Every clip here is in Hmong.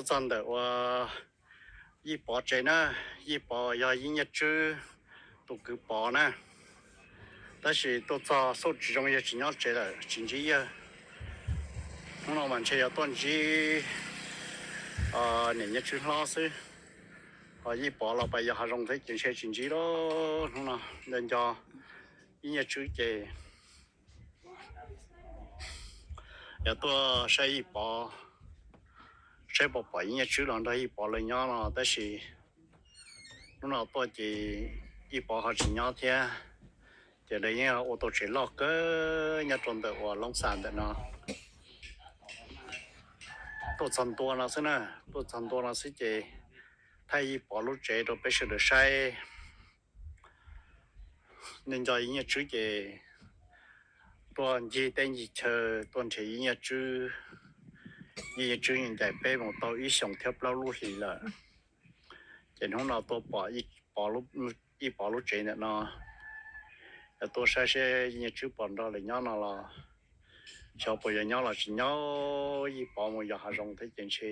Tuaj txog ntawm ua Yij Pov tsev na, Yij Pov yog Yij Nyiaj Tswb tus kwv Pov na, tab sis tuaj txog xauj tsis zoo yog tsis nyob tsev lawm tsis ntsib yawg. Hnub no mas ntshe yog tuaj ntsib niam Nyiaj Tswb hlob xwb, ho Yij Pov los pas yog hav zoov thiab ces ntshe tsis ntsib lawm. Hnub no nco nco Yij Nyiaj Tswb ces yog tuaj saib Yij Pov, saib puas pom Yij Nyiaj Tswb los nrog Yij Pov lawv nyob no, tab sis hnub no tuaj ces Yij Pov ho tsis nyob thiab. Ces lawv yeej ua tau tsev loj kawg nyob rau ntawm uas Loob Xas ntawm no. Tuaj txog ntua no xwb na, tuaj txog ntua no xwb ces thaij Yij Pov lub tsev rau peb sawv daws saib. Nej nco Yij Nyiaj Tswb ces tuaj ncig teb ncig chaw tuaj nrhiav Yij Nyiaj Tswb. Yij Nyiaj Tswb ncaim peb mus tau ib xyoos thiab plaub lub hlis lawm. Ces hnub no tuaj pom Yij Pov lub tsev ntawm no, tuaj saib seb Yij Nyiaj Tswb puas nrog lawv nyob no los, xyov puas yuav nyob los tsis nyob. Yij Pov mus yos hav zoov thiab ces ntshe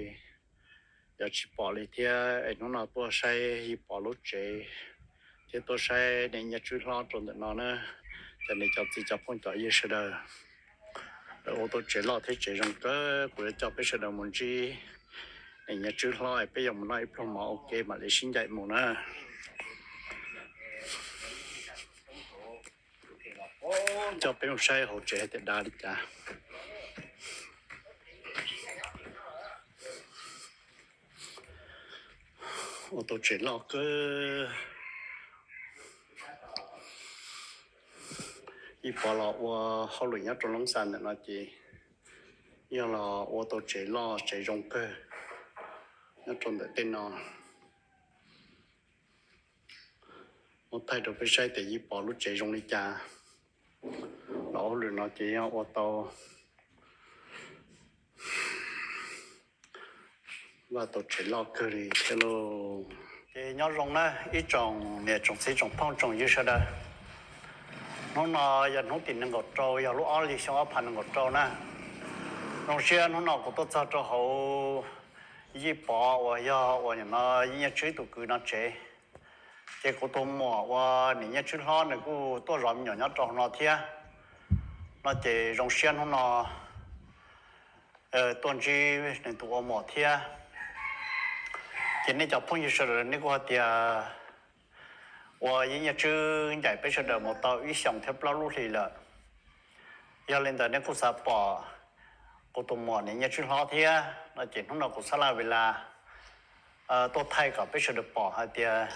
yog tsis pom li thiab. Es hnub no tuaj saib Yij Pov lub tsev thiab tuaj saib niam Nyiaj Tswb hlob rau ntawm no na. Cov niam cov txiv cov phooj cov ywg sawv daws, lawv ua tau tsev loj thiab tsev zoo kawg, kuv yuav coj peb sawv daws mus ntsib niam Nyiaj Tswb hlob, peb yuav mus noj ib pluag mov ua ke mam li sib ncaim mus na. Coj peb mus saib hauv tsev hais tias dav li cas. Ua tau tsev loj kawg. Yij Pov los ua hauj lwm nyob rau Loob Xas ntawm no ces yog los ua tau tsev loj tsev zoo kawg nyob rau ntawm tej no. Muab thaij rau peb saib tias Yij Pov lub tsev zoo li cas. Los hauj lwm no ces yog ua tau vaj tau tsev loj kawg li thiab lauj. Ces nyob zoo na ib tsoom niam tsoom txiv tsoom phooj tsoom ywg sawv daws. Hnub no yog hnub tim nees nkaum rau, yog lub ob hlis xyoo ob phav nees nkaum rau na. Zoo siab hnub no kuv tuaj txog rau hauv Yij Pov uas yog uas nim no Yij Nyiaj Tswb tus kwv no tsev. Ces kuv tus muam uas niam Nyiaj Tswb hlob nws kuj tuaj zov me nyuam nyob rau hauv no thiab. No ces zoo siab hnub no tuaj ntsib nws tus ua muam thiab. Ces nej cov phooj ywg sawv daws nej kuj hais tias ua Yij Nyiaj Tswb ncaim peb sawv daws mus tau ib xyoos thiab plaub lub hlis lawm. Yog li ntawd nej kuj xav pom kuv tus muam niam Nyiaj Tswb hlob thiab no ces hnub no kuv xab laj vis las tuaj thaij kom peb sawv daws pom hais tias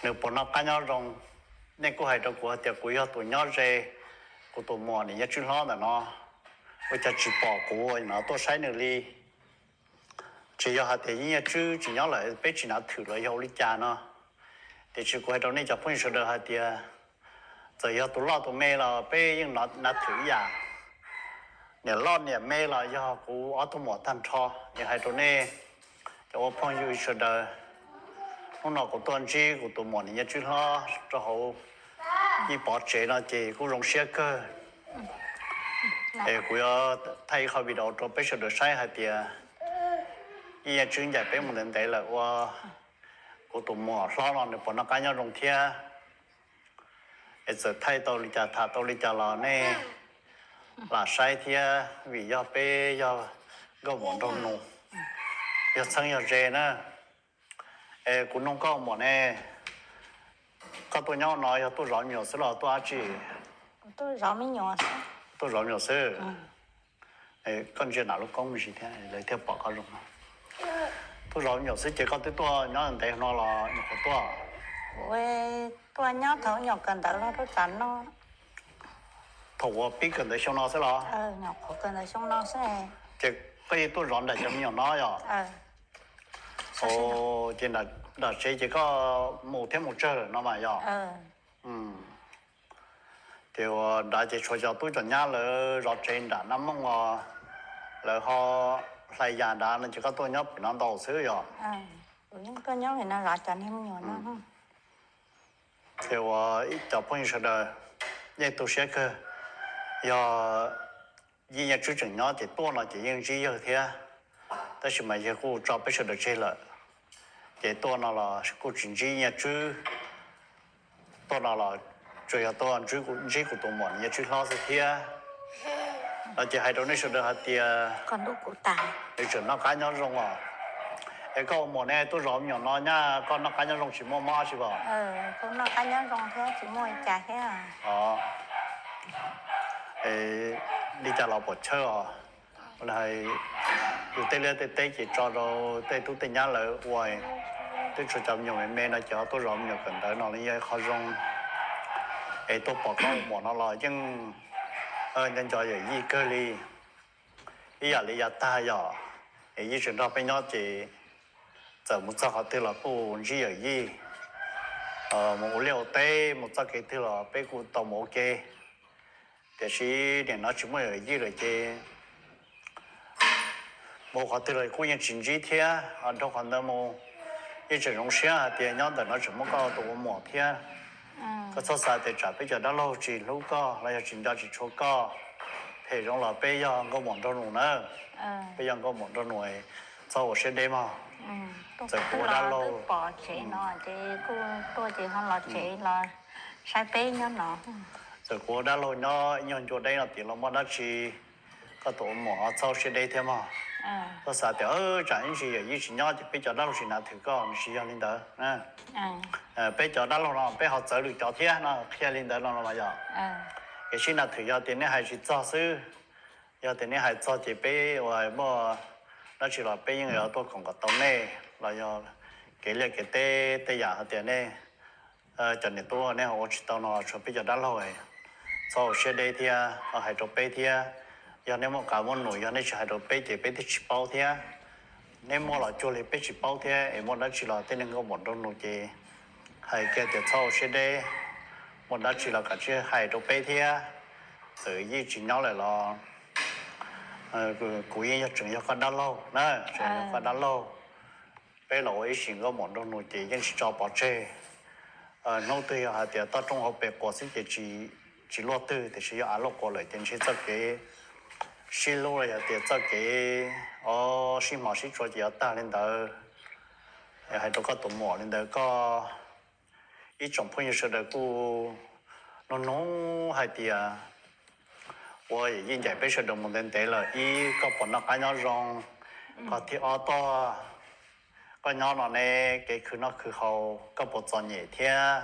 nws puas noj qab nyob zoo. Nej kuj hais rau kuv hais tias kuv yog tus nyob ze kuv tus muam niam Nyiaj Tswb hlob ntawm no, ua cas tsis pom kuv no tuaj saib nws li. Tsis yog hais tias Yij Nyiaj Tswb tsis nyob lawm peb tsis nav thwm los yog ua li cas no, tiam sis kuv hais rau nej cov phooj ywg sawv daws hais tias txawm yog tus loj tus me los peb yeej nav thwm ib yam. Niam loj niam me los yog kuv ob tug muam tag nrho. Es hais rau nej cov ua phooj ywg sawv daws, hnub no kuv tuaj ntsib kuv tus muam niam Nyiaj Tswb hlob rau hauv Yij Pov tsev no ces kuj zoo siab kawg. Es kuv yuav thaij ib qho video rau peb sawv daws saib hais tias Yij Nyiaj Tswb ncaim peb mus ntev ntev lawm ua kuv tus muam hlob no nws puas noj qab nyob zoo thiab. Es txawm thaij tau li cas tham tau li cas los nej lam saib thiab vim yog peb yog nkauj muam nraug nus, yog txheeb yog ze na. Es kuv nug koj muam ne, koj tuaj nyob no yog tuaj zov me nyuam xwb los tuaj dab tsi? Tuaj zov me nyuam xwb. Koj ntsia nram lub koob me ntsis thiab lawv thiaj pom koj zoo. Tuaj zov me nyuam xwb ces koj twb tuaj nyob ntev no los nyuam qhuav tuaj? Tuaj nyob thaum nyuam kawm ntawv los rau tam no. Thaum uas pib kawm ntawv xyoo no xwb los? Ces koj yeej tuaj zov nram cov me nyuam no yom? Ces nram tsev ces koj mus thiab mus tsawg lawm no mas yog? Ces ua nrad ces tshuav cov tub cov nyab lawv zov tsev nram Nab Mooj os, lawv ho hlais yas nrad no ces koj tuaj nyob pem no ntau xwb yog? Ces ua ib cov phooj ywg sawv daws, yeej tu siab kawg, yog Yij Nyiaj Tswb tseem nyob ces tuaj no ces yeej ntsib yawg thiab. tab sis mas yawg kuj tso peb sawv daws tseg lawm. Ces tuaj no los kuj tsis ntsib Nyiaj Tswb, tuaj no los tsuas yog tuaj ntsib kuv tus muam Nyiaj Tswb hlob xwb thiab. No ces hais rau nej sawv daws hais tias nws tseem noj qab nyob zoo os. Es koj ua muam ne tuaj zov me nyuam no nyab koj noj qab nyob zoo tsis muaj mob tsis pom? Noj qab nyob zoo thiab tsis muaj li cas thiab. Li cas los pom chawj os. Yus tej liaj tej teb ces tso rau tej tub tej nyab lawv ua, twb tshuav cov me nyuam me me no ces ho tuaj zov me nyuam kawm ntawv no los yog qhov zoo. Es tuaj pom koj ua muam no los yeej nco nco yawm yij kawg li. Ib yam li yav tag yom, es yij tseem nrog peb nyob ces txawm mus txog qhov twg los kuj ntsib yawm yij. Mus ua liaj ua teb mus txoj kev twg los peb kuj tau mus ua ke. Tiam sis nim no tsis muaj yawm yij lawm ces mus qhov twg los kuj yeej tsis ntsib thiab. Dhau qhov ntawd mus yeej tseem zoo siab hais tias nyob ntawm no tseem muaj koj tus ua muam thiab. Koj txhob xav tias tsam peb cov dab laug tsis hlub koj los yog tsis nco tsis tshua koj, phem zoo los peb yog nkauj muam nraug nus na. Peb yog nkauj muam nraug nus, txhob ua siab deb mog. Txawm kuv ua dab laug, pom tsev no ces kuj tuaj ces ho los tsev los saib peb nyob no. Txawm kuv ua dab laug nyob ib nyuag ncua deb no tim los muaj dab tsi, koj tus ua muam txhob ua siab deb thiab mog. Koj xav tias tsam ib ntsis yawm yij tsis nyob ces peb cov dab laug tsis hnav thwm koj, tsis yog li ntawd. Peb cov dab laug no peb ho txawv lwm cov thiab no, qhia li ntawd no los mas yog. Tiam sis hnav thwm yog tias nej hais tsis txog xwb. Yog tias nej hais txog ces peb uas muaj dab tsi los peb yeej yuav tuaj koom kom tau nej los yog kev liaj kev teb tej yam hais tias nej cov niam tub nej ho ua tsis tau no tshuav peb cov dab laug, txhob ua siab deb thiab ho hais rau peb thiab. Yog nej muaj qab muaj num yog nej tsis hais rau peb ces peb twb tsis paub thiab. Nej muaj los cuag li peb tsis paub thiab, es muaj dab tsi los tej neeg nkauj muam nraug nus ces hais kiag tias txhob ua siab deb, muaj dab tsi los kav tsij hais rau peb thiab. Txawm yij tsis nyob lawm los kuv yeej yog tseem yog koj dab laug na, tseem yog koj dab laug. Peb los ua ib sim nkauj muam nraug nus ces yeej tsis tso pov tseg. Hnub twg yog hais tias toj roob hauv pes quas xwb ces tsis luaj twg, tiam sis yog av luaj quas lawm ces ntshe txoj kev sib hlub los yog tias txoj kev o sib hmov sib tshua ces yuav tag li ntawd. Hais rau koj tus muam li ntawd koj ib tsoom phooj ywg sawv daws kuj nug nug hais tias ua yawm yij ncaim peb sawv daws mus ntev ntev lawm, ib koj puas noj qab nyob zoo, qhov thib ob tuaj koj nyob no ne kev khwv noj khwv haus koj puas txom nyem thiab,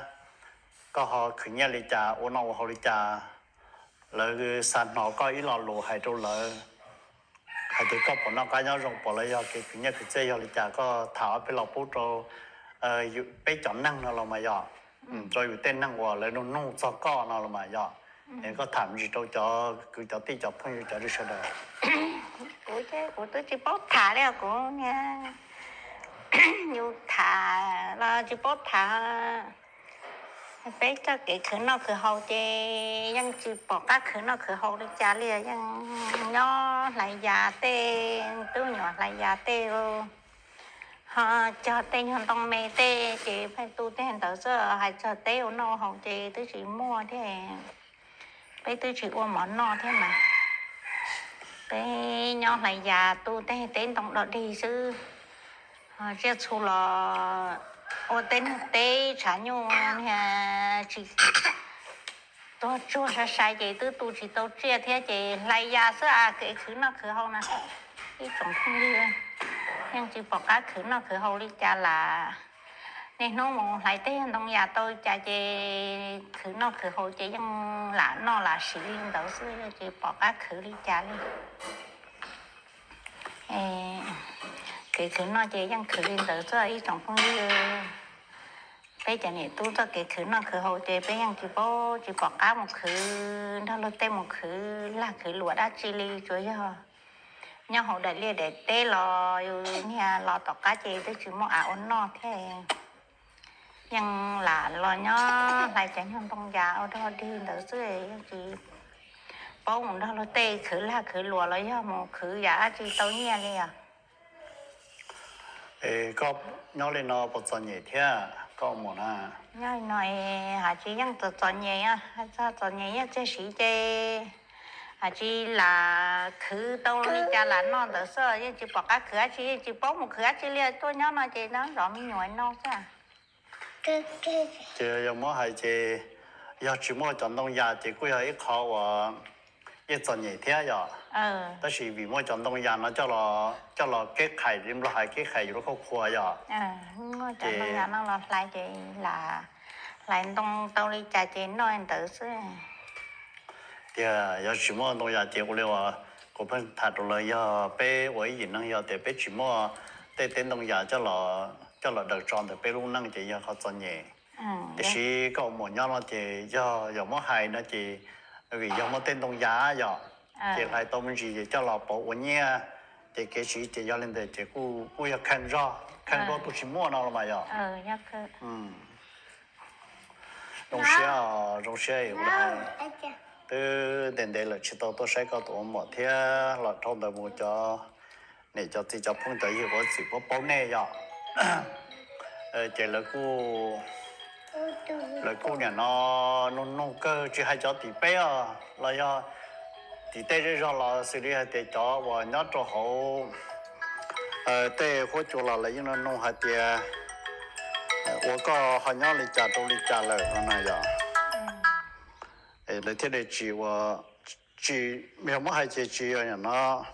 koj ho khwv nyiaj li cas ua noj ua haus li cas, lawv xa hnov koj ib lo lus hais rau lawv hais tias koj puas noj qab nyob zoo puas los yog kev khwv nyiaj khwv txiaj yog li cas koj tham ob peb lo pub rau peb cov neeg no los mas yog, rau yus tej neeg uas lawv nug nug txog koj no los mas yog, es koj tham me ntsis rau cov kwv cov tij cov phooj ywg cov sawv daws. Kuv ces kuv twb tsis paub tham li, kuv niag yus tham los tsis paub tham. Peb txoj kev khwv noj khwv haus ces yeej tsis pom qab khwv noj khwv haus li cas li, yeej nyob hlais yas tej, tub nyuam hlais yas tej, ho cog tej nyuag ntoo me tej ces pheej tu tej ntawd xwb, hais txog teb ua noj ua haus ces twb tsis muaj thiab. Peb twb tsis ua mov noj thiab mas, peb nyob hlais yas tu tej teb ntoo dog dig xwb. Tsiaj txhu los ua tej niag teb tshav nyuj niag tsis tuag tsuag sai sai ces twb tu tsis tau tsiaj thiab ces hlais yas xwb a, kev khwv noj khwv haus na. Ib tsoom phooj ywg, yeej tsis pom qab khwv noj khwv haus li cas lam, niaj hnub mus hlais tej ntoo yas tau li cas ces khwv noj khwv haus ces yeej lam noj lam siv li ntawd xwb, yeej tsis pom qab khwv li cas li. Kev khwv noj ces yeej khwv li ntawd xwb ib tsoom phooj ywg. Peb cov niam tub txoj kev khwv noj khwv haus ces peb yeej tsis paub tsis pom qab mus khwv nrog luag tej mus khwv lag khwv luam dab tsi li, tsuas yog nyob hauv daim liaj daim teb los yus niag los tom qab ces twb tsis muaj av ua noj thiab. Yeej lam los nyob hlais cov nyuag ntoo yas ua dog dig ntawd xwb, yeej tsis paub mus nrog luag tej khwv lag khwv luam los yog mus khwv yam dab tsi tau nyiaj li os. Es koj nyob li no puas txom nyem thiab koj mus na? Nyob li no hais tsis yeej txom txom nyem, hais txog txom nyem nyiaj txiag siv ces Tsis lam khwv tau li cas lam noj ntawd xwb, yeej tsis pom qab khwv dab tsi, yeej tsis paub mus khwv dab tsi li, tuaj nyob no ces nyob zov me nyuam noj xwb. Ces yog muab hais ces yog tsis muaj cov ntoo yas ces kuj yog ib qho uas yeej txom nyem thiab yom. Tab sis vim muaj cov ntoo yas no coj los keb qhais li Nplog hais keb qhais yus lub khauj qhua yom. Ces hlais ntoo tau li cas ces noj ntawd xwb. Tias yog tsis muaj ntoo yas ces ua li uas kuv pheej tham rau lawv, yog peb ua ib yim neeg yog tias peb tsis muaj tej teb ntoo yas coj los daws tso ntawm peb lub neej ces yog qhov txom nyem. Tiam sis koj ua muam nyob no ces yog yog muab hais no ces vim yog muaj tej ntoo yas yom, ces hlais tau me ntsis ces coj los pauv ua nyiaj, ces kev siv ces yog li ntawd ces kuj yog kheej zog, kheej dua tus tsis muaj no los mas yom. Zoo siab, zoo siab. Twb ntev ntev lawm tsis tau tuaj saib koj tus ua muam thiab los dhau ntawd mus cov niam cov txiv cov phooj cov ywg ua txim paub paub nej yom. Ces lawv kuj, lawv kuj niam no nug nug kawg tsis hais cov tim peb os los yog tim tej zej zog los xws li hais tias cov uas nyob rau hauv tej huab cua los lawv yeej nug nug hais tias ua koj ho nyob li cas rau li cas lawm no na yom. Lawv thiaj li tsis ua, tsis, yog muab hais ces tsis yog no,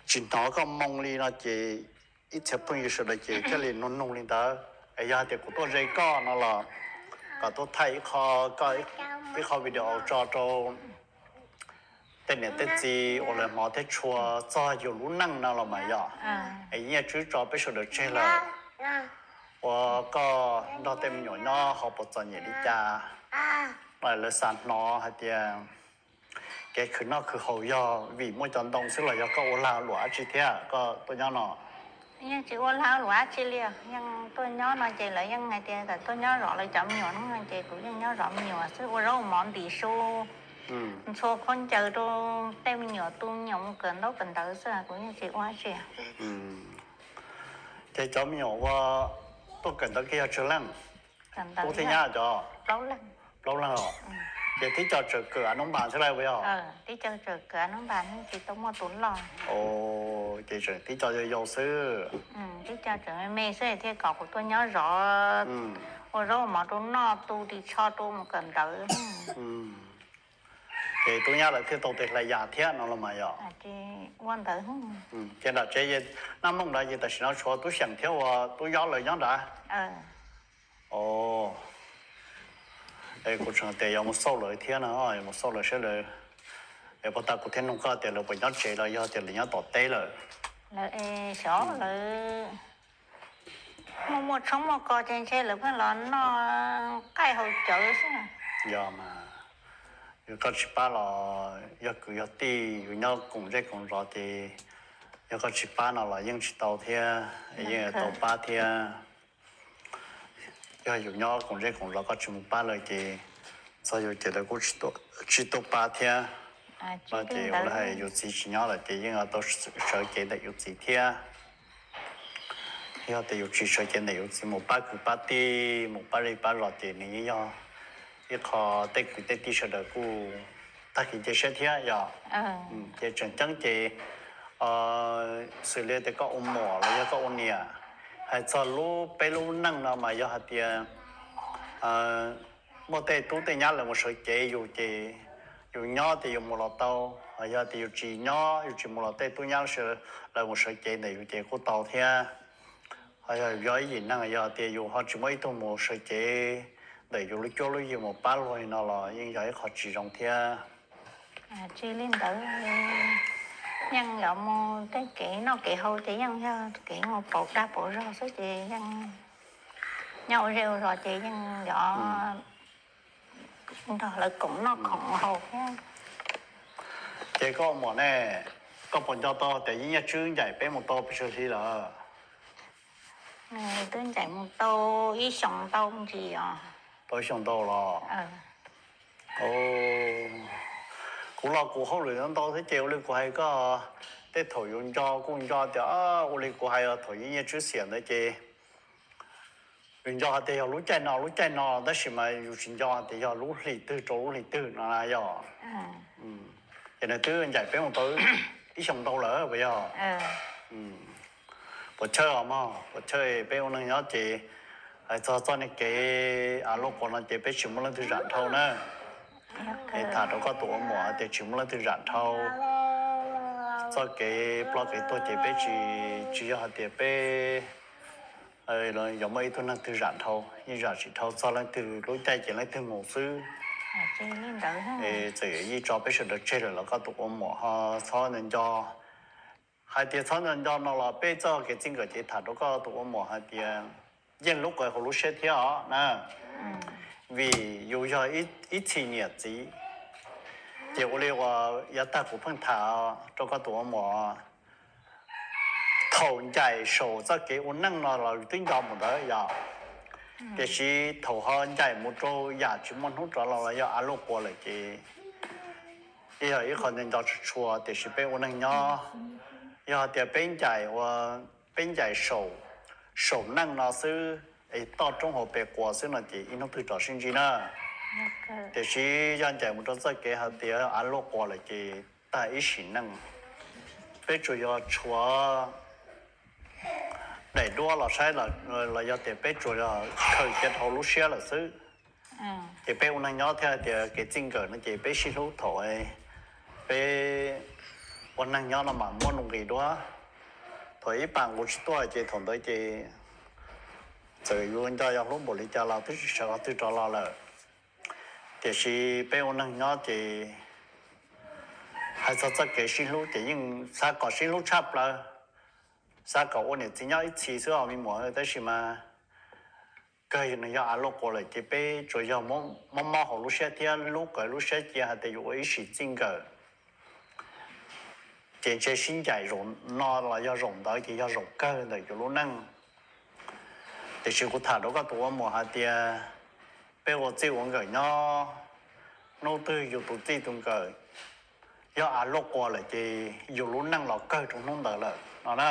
tsis hnov koj moo li no ces ib txhia phooj ywg sawv daws ces thiaj li nug nug li ntawd. Es yog hais tias kuv tuaj ze koj no los kom tuaj thaij ib qho video tso rau tej niam tej txiv uas lawv hnov thiab tshua txog yus lub neej no los mas yom. Es Nyiaj Tswb tso peb sawv daws tseg lawm, ua koj nrog tej me nyuam nyob ho puas txom nyem li cas no, lawv xav hnov hais tias kev khwv noj khwv haus yog vim muaj cov ntoo xwb los yog koj ua lag luam dab tsi thiab koj tuaj nyob no? Yeej tsis ua lag luam dab tsi li, yeej tuaj nyob no ces lawv yeej hais tias kom tuaj nyob zov lawv cov me nyuam no ces kuv yeej nyob zov me nyuam xwb, ua zaub mov ntim su, ntxhua khaub ncaws rau tej me nyuam tu me nyuam mus kawm ntaub kawm ntawv xwb, kuv yeej tsis ua dab tsi. Ces cov me nyuam uas tuaj kawm ntawv kiag yog tsawg leej? Tub thiab nyab cov? Plaub leeg os. Ces tib co tseem kawm a nub npas xwb lauj puas yog? Tib co tseem kawm a nub npas, tsis tau muaj tus loj. Ces tseem tib co yau yau xwb. Tib co tseem me me xwb thiaj kom kuv tuaj nyob zov, ua zaub mov rau noj, tu ris tsho rau mus kawm ntawv. Ces tub nyab lawv thiaj tau tes hlais yas thiab no los mas yog? Ua ntawd. Ces nram tsev Naj Mooj nrad ces tam sim no tshuav Tub Xyeem thiab uas Tub Yob lawv nyob nrad. Kuv tseem tias yuav mus xauj lawv thiab no, yuav mus xauj lawv saib lawv, es puag ta kuv thiaj nug koj tias lawv puas nyob tsev los yog tias lawv nyob tom teb lawm. Lawv xyov lawv muaj muaj tshoob muaj kos ces ntshe lawv pheej los noj nqaij haus cawv xwb. Yog mas, yog koj tsis pab los yog kwv yog tij, yus nyob koom zej koom zos ces yog koj tsis pab no los yeej tsis tau thiab, yeej tau pab thiab. Yog yus nyob koom zej koom zos koj tsis mus pab lawv ces txog yus ces lawv kuj tsis tuaj pab thiab. No ces ua li hais yus txiv tsis nyob lawm ces yeej tau sawv cev ntawm yus txiv thiab. Yog tias yus tsis sawv cev ntawm yus txiv mus pab kwv pab tij mus pab zej pab zos ces nws yeej yog ib qho tej kwv tej tij sawv daws kuj tag kev cia siab thiab yog. Ces tseem ceeb ces xws li tias koj ua muam los yog koj ua niam, hais txog lub peb lub neej no mas yog hais tias muaj tej tub tej nyab lawv mus sawv cev yus ces yus nyob ces yus mus los tau, ho yog tias yus tsis nyob yus tsis mus los tej tub nyab lawv mus sawv cev ntawm yus ces kuj tau thiab. Ho yog yus yog ib yim neeg yog tias yus ho tsis muaj ib tug mus sawv cev ntawm yus lub cuab lub yig mus pab luag li no los yeej yog ib qho tsis zoo thiab. Tsis li ntawd, yeej yuav mus tej kev noj kev haus ces yeej yog kev mus pauv dag pauv zog xwb ces yeej nyob ua zej ua zos ces yeej yuav nrog lawv koom noj koom haus thiab. Ces koj muam ne, koj puas nco tau tias Yeeb Nyiaj Tswb ncaim peb mus tau pes tsawg hli lawm? Twb ncaim mus tau ib xyoos ntau ntsis os. Tau ib xyoos ntau los? Kuv los kuv hauj lwm ntau thiab ces ua li kuv hais koj, tej thaum yus nco kuj nco tias ua li kuv hais thaum Yeeb Nyiaj Tswb xiam ntawd ces yus nco hais tias yog lub caij no lub caij no tab sis mas yus tsis nco hais tias yog lub hlis twg rau lub hlis twg no na yog. Ces nws twb ncaim peb mus tau ib xyoo ntau lawm puas yog? Puas chawj os mog, puas chawj. Peb ua neej nyob ces hais txog txoj niag kev av luaj quas no ces peb tsis muaj leej twg zam dhau na. Es tham rau koj tus ua muam hais tias tsis muaj leej twg zam dhau. Txoj kev ploj kev tuag ces peb tsis, tsis yog hais tias peb yuav muaj ib tug neeg twg zam dhau, yeej zam tsis dhau, txog leej twg lub caij ces leej twg mus xwb. Txawm yuav yij tso peb sawv daws tseg lawm los koj tus ua muam ho txhob nco nco. Hais tias txhob nco nco no los peb txoj kev txij nkawm ces tham rau koj tus ua muam hais tias yeej hlub kawg hauv lub siab thiab os na. Vim yus yog ib txhis niam txiv, ces ua li uas yav tag kuv pheej tham rau koj tus ua muam, thaum ncaim saum txoj kev ua neej no los twb nco mus ntawd yog, tiam sis thaum ho ncaim mus rau yam tsis muaj hnub rov los los yog av luaj quas lawm ces yeej yog ib qho nco nco tshua tshua. Tiam sis peb ua neej nyob, yog tias peb ncaim ua, peb ncaim saum, saum neej no xwb es toj roob hauv pes quas xwb no ces ib hnub twg rov sib ntsib na. Tiam sis yog ncaim mus rau txoj kev hais tias av luaj quas lawm ces tag ib sim neej. Peb tsuas yog tshuav daim duab los saib los yog tias peb tsuas yog khaws cia rau hauv lub siab lawm xwb. Ces peb ua neej nyob thiaj hais tias kev txij nkawm no ces peb sib hlub thaum peb ua neej nyob no mas muab nuj nqis dua. Thaum ib pas nqus tsis tuaj ces thaum ntawd ces txawm yus nco yog hlub npaum li cas los twb tsis sawv qhov twg rov los lawm. Tiam sis peb ua neej nyob ces hais txog txoj kev sib hlub ces yeej xav kom sib hlub tshaj plaws, xav kom ua niam txiv nyob ib txhis xwb os me muam. Tab sis mas kawg nws yog av luaj quas lawm ces peb tsuas yog mob mob hauv lub siab thiab hlub kawg lub siab cia hais tias yuav ua ib sim txij nkawm. Ces ntshe sib ncaim zaum no los yog zaum ntawd ces yog zaum kawg ntawm yus lub neej. Tiam sis kuv tham rau koj tus ua muam hais tias peb ua txij ua nkawm nyob, hnub twg yus tus txij tus nkawm yog av luaj quas lawm ces yus lub neej los kawg rau hnub ntawd lawm no na.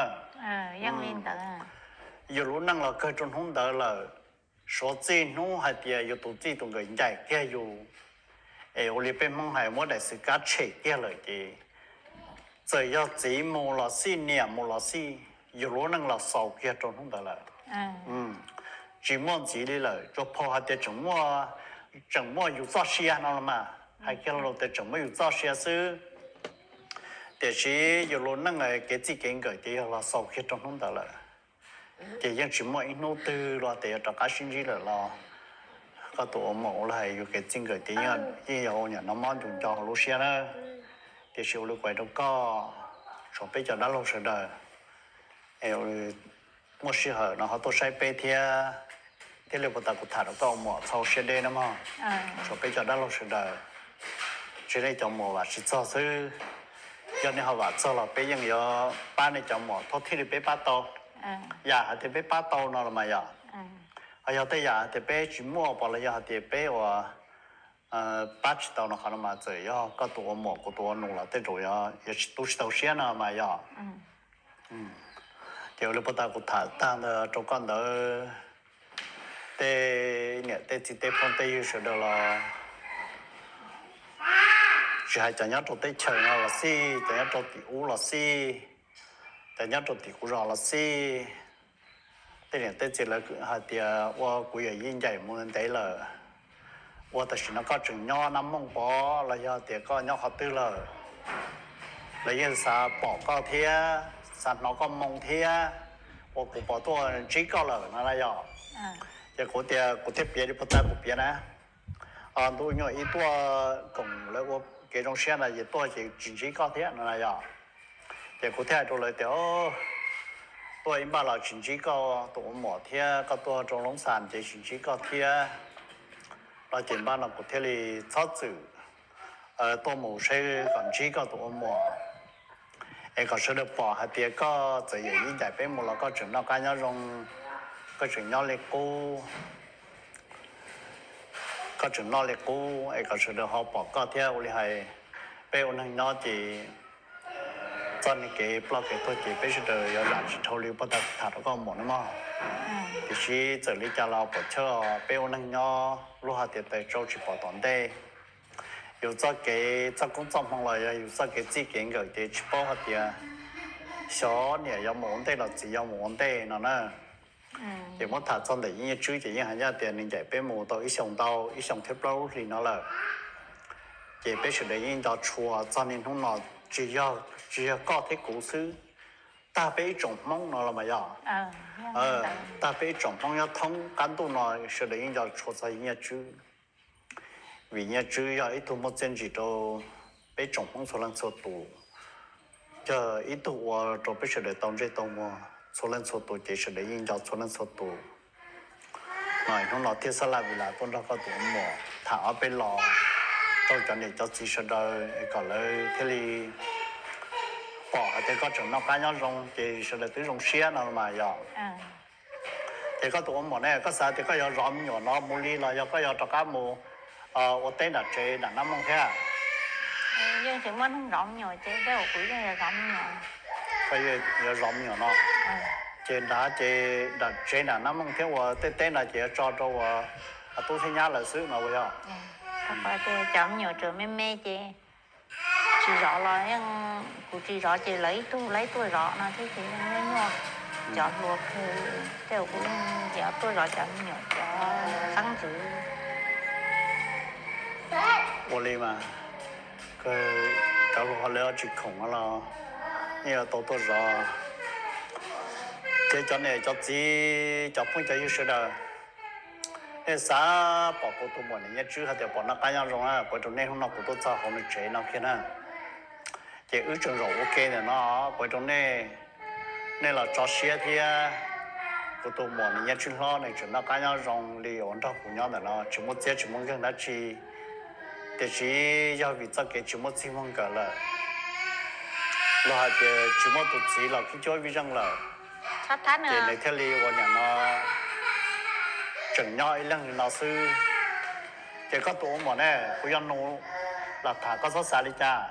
Yus lub neej los kawg rau hnub ntawd lawm. Suav txij hnub hais tias yus tus txij tus nkawm ncaim kiag yus, es ua li peb Hmoob hais muab daim xwm kab tshem kiag lawm ces txawm yog txiv mus los xij, niam mus los xij, yus lub neej los xaus kiag rau hnub ntawd lawm. Tsis muaj ntxiv li lawm, tsuas pom hais tias tseem muaj, tseem muaj yus txoj sia no los mas, hais kiag los tias tseem muaj yus txoj sia xwb. Tiam sis yus lub neej kev txij kev nkawm ces yog los xaus kiag rau hnub ntawd lawm. Ces yeej tsis muaj ib hnub twg los tias yuav rov qab sib ntsib lawm los koj tus ua muam ua li hais yus kev txij nkawm ces yeej yog ua niam no mob ncu nco hauv lub siab na. Tiam sis ua li kuv hais rau koj, tshuav peb cov dab laug sawv daws es muaj sij hawm no ho tuaj saib peb thiab, thiaj li puas tas kuv tham rau koj ua muam txhob siab deb na mog. Tshuav peb cov dab laug sawv daws, tsis nej cov muam vam tsis txog xwb. Yog nej ho vam txog los peb yeej yuav pab nej cov muam thov thiaj li peb pab tau. Yam hais tias peb pab tau no los mas yog, ho yog tej yam hais tias peb tsis muaj pom los yog hais tias peb ua pab tsis tau no qhov no mas txawm yog koj tus ua muam kuv tus ua nus los tej zaum yuav tsis tu tsis tau siab no mas yog. Ces ua li puas tas kuv tham tag ntawd rau koj ntawd, tej niam tej txiv tej phooj tej ywg sawv daws los tsis hais cov nyob rau teb chaws no los xij, cov nyob rau tim ub los xij, cov nyob rau tim kuv zos los xij, tej niam tej txiv lawv hais tias ua kuv yawm yij ncaim mus ntev lawm, ua tam sim no koj tseem nyob Nab Mooj pov los yog tias koj nyob qhov twg lawm, lawv yeej xav pom koj thiab xav hnov koj moo thiab, ua kuv pom tuaj ntsib koj lawm no na yog. Ces kuv tias kuv thiaj piav li puag ta kuv piav na, ntuj nyuam ib tuaj koom lawv ua kev zoo siab na ces tuaj ces tsis ntsib koj thiab no na yog. Ces kuv thiaj hais rau lawv tias, tuaj ib npaj los tsis ntsib koj tus ua muam thiab, koj tuaj rau Loob Xas ces tsis ntsib koj thiab no ces npaj no kuv thiaj li txhob txwm tuaj mus saib kom ntsib koj tus ua muam, es kom sawv daws pom hais tias koj txawm yawm yij ncaim peb mus los koj tseem noj qab nyob zoo, koj tseem nyob li qub, koj tseem noj li qub es kom sawv daws ho pom koj thiab. Ua li hais peb ua neeg nyob ces txoj niag kev ploj kev tuag ces peb sawv daws yuav zam tsis dhau li puag ta tham rau koj muam no mog. Tiam sis txawm li cas los puam chawj peb ua neeg nyob luag hais tias tais tsau tsis pom tom ntej. yus txoj kev txoj koob txoj hmoo los yog yus txoj kev txij kev nkawm ces tsis paub hais tias xyov niam yuav mus ua ntej los txiv yuav mus ua ntej no na. Ces muab tham txog ntawm Yeej Tswb ces yeej hais ncaj tias nws ncaim peb mus tau ib xyoos ntau, ib xyoos thiab plaub lub hlis no lawm. Ces peb sawv daws yeej nco tshua txog niaj hnub no, tsis yog, tsis yog koj thiab kuv xwb, tag peb ib tsoom Hmoob no los mas yog, tag peb ib tsoom Hmoob nyob thoob qab ntuj no sawv daws yeej nco tshua txog Yeej Tswb. Vim Yeej Tswb yog ib tug muaj txiaj ntsig rau peb tsoom Hmoob txhua leej txhua tus, yog ib tug ua rau peb sawv daws tau ntsej tau muag txhua leej txhua tus ces sawv daws yeej nco txhua leej txhua tus. No hnub no thiaj xab laj vim las tuaj nrog koj tus ua muam tham ob peb los rau cov niam cov txiv sawv daws es kom lawv thiaj li pom hais tias koj tseem noj qab nyob zoo ces sawv daws twb zoo siab no mas yog. Ces koj tus ua muam ne, koj xav tias koj yuav zov me nyuam no mus li los yog koj yuav rov qab mus ua teb nram tsev nram Nab Mooj thiab? Yeej tsis muaj neeg zov me nyuam ces tej zaum kuv yeej yuav zov me nyuam. Koj yuav zov me nyuam no, ces nrad ces nram tsev nram Nab Mooj thiab ua tej teb no ces yuav tso rau ua tub thiab nyab lawv xwb no ua yog. Cov me nyuam tseem me me ces tsis zov los yeej, kuv tsis zov ces lawv ib tug lawv tuaj zov no thiab ces yeej nyuaj nyuaj. Cov hluas kawg tej zaum kuv yeej yuav tuaj zov cov me nyuam cov xeeb ntxwv. Ua li mas, kawg cov hluas ho lawv tsis khoom los yeej yuav tau tuaj zov. Ces cov niam cov txiv cov phooj cov ywg sawv daws, nej xav pom kuv tus muam niam Yeej Tswb hais tias pom noj qab nyob zoo na, kuv rau nej hnub no kuv tuaj txog hauv nws tsev no kiag na. Ces wb tseem zaum ua ke ntawm no, kuv rau nej, nej los tso siab thiab. Kuv tus muam niam Yeej Tswb hlob nws tseem noj qab nyob zoo li uas nrog kuv nyob ntawm no, tsis muaj txiab tsis muaj nkeeg dab tsi. Tiam sis yog vim txoj kev tsis muaj txij muaj nkawm lawm, los hais tias tsis muaj tus txiv los khib cuab vij zeej lawm, ces nws thiaj li ua niam no tseem nyob ib leeg li no xwb. Ces koj tus ua muam ne, kuv yog nus los tham koj txhob xav li cas.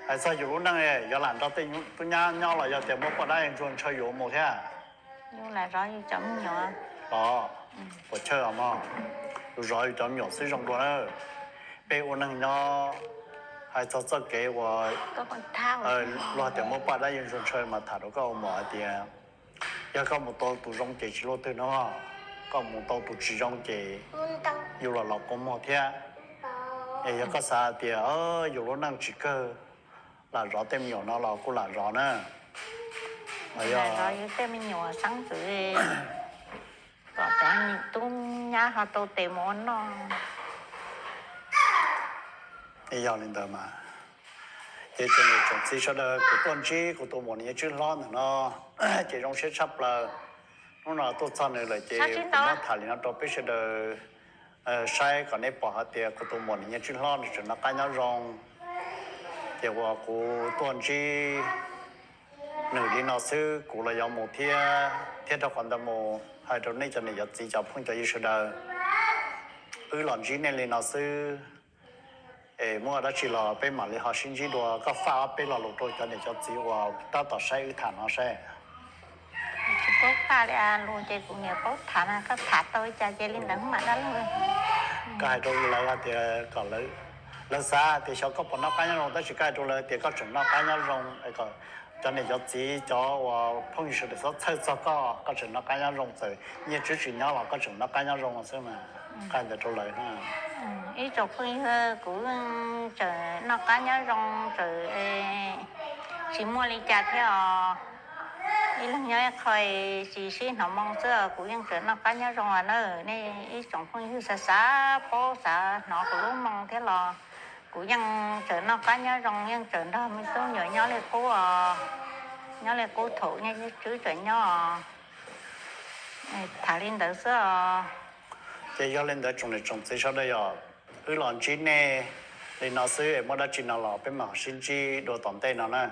Hais txog yus lub neej yuav lam nrog tej tub nyab nyob los yog tias muab poj dab ntsuag ntshaw yus mus thiab. Yus lam zov yus cov me nyuam. Os, puas chawj os mog, yus zov yus cov me nyuam xwb zoo dua na. Peb ua neeg nyob, hais txog txoj kev uas luag tias muab poj dab yus ntsuag ntshaw mas tham rau koj ua muam hais tias yog koj mus tau tus zoo ces tsis luaj twg no, koj mus tau tus tsis zoo ces yus los los kua muag thiab. Es yog koj xav tias yus lub neej tsis kawg, lam zov tej me nyuam no los kuj lam zov na. Zov yus tej me nyuam xeeb ntxwv kom cov tub nyab ho tau tes mus ua noj. Yog li ntawd mas, ces tsoom niam tsoom txiv sawv daws, kuv tuaj ntsib kuv tus muam niam Yeej Tswb hlob ntawm no ces zoo siab tshaj plaws. Hnub no tuaj txog nws lawm ces kuv muab tham li no rau peb sawv daws saib kom nej pom hais tias kuv tus muam niam Yeej Tswb hlob nws tseem noj qab nyob zoo. Ces uas kuv tuaj ntsib nws li no xwb, kuv los yuav mus thiab, thiab rau qhov ntawd mus hais rau nej cov niam cov txiv cov phooj cov ywg sawv daws, wb los ntsib nej li no xwb. Es muaj dab tsi los peb mam li ho sib ntsib dua. Koj faj ob peb lo lus rau cov niam cov txiv uas tab tom saib wb tham no saib. Tsis paub faj li, lus ces kuv niam paub tham na, koj tham tau li cas ces li ntawd mam dab laug. Koj hais rau lawv hais tias kom lawv, lawv xav tias xyov koj puas noj qab nyob zoo, tab sis koj hais rau lawv tias koj tseem noj qab nyob zoo, kom cov niam cov txiv cov uas phooj ywg sawv daws txhob txhawj txog koj, koj tseem noj qab nyob zoo, txawm Yeej Tswb tsis nyob los koj tseem noj qab nyob zoo xwb mas. Koj hais ntawd rau lawv. Ib tsoom phooj ywg, kuv tseem noj qab nyob zoo, tseem tsis muaj li cas thiab os. Ib leeg nyob ib qho, tsis sib hnov moo xwb, kuv yeej tseem noj qab nyob zoo na. Nej ib tsoom phooj ywg xav xav paub xav hnov kuv lub moo thiab los kuv yeej tseem noj qab nyob zoo, yeej tseem nrog me tub me nyuam nyob li qub os, nyob li qub thaum Yeej Tswb tseem nyob os. Tham li ntawd xwb os. Ces yog li ntawd tsoom niam tsoom txiv sawv daws, yog wb los ntsib nej li no xwb es muaj dab tsi no los peb mam sib ntsib dua tom ntej no na.